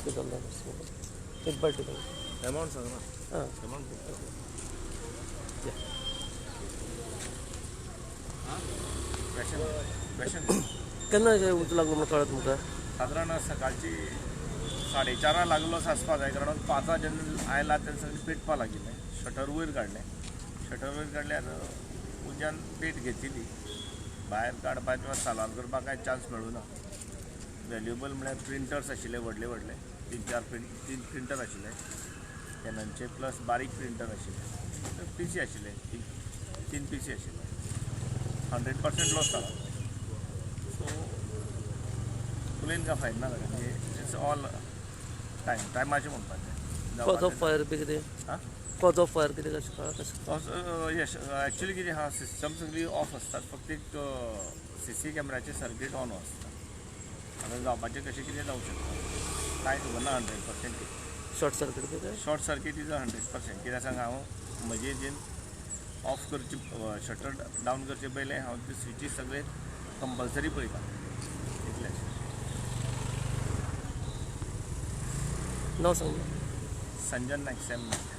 कितें जाल्लें एक बाल्टी अमाउंट सांग ना. हां अमाउंट केन्ना उजो लागलो म्हणून कळ्ळें तुमकां? सादारण सकाळची 4:30 लागलो आसपाक जाय, कारण 5 जेन्ना आयला तेन्ना सगळें पेटपाक लागिल्लें. शटर वयर काडलें, शटर वयर काडल्यार उज्यान पेट घेतिल्ली. भायर काडपाक किंवा सालार करपाक कांय चान्स मेळूं ना. व्हॅल्युएबल म्हळ्यार प्रिंटर्स आशिल्ले व्हडले व्हडले, 3 प्रिंटर आशिल्ले कॅननचे, प्लस बारीक प्रिंटर आशिल्ले, पी सी आशिल्ले, 3 पी सी आशिल्ले. 100% लॉस जाला. सो उलयन काय फायदा ना, म्हणजे it's all time टायमाचें म्हणपाचें. कॉज ऑफ फायर बी कितें? आं, कॉज ऑफ फायर कितें कशें कळ्ळां कशें? यस, एक्चुली कितें आहा, सिस्टम सगळी ऑफ आसतात, फक्त एक सी सी कॅमेराचें सर्कीट ऑन आसता. आतां जावपाचें कशें कितें जावं शकता, कांय खबर ना 100%. शॉर्ट सर्कीट बी काय? Short circuit is 100%. कित्याक सांग, हांव म्हजे हेजेन ऑफ करचे, शटर डावन करचे पयलें हांव ते स्विचीस सगळे कंपल्सरी पळयता, इतलेंच. नांव सांग. संजन नायक, सॅम नायक.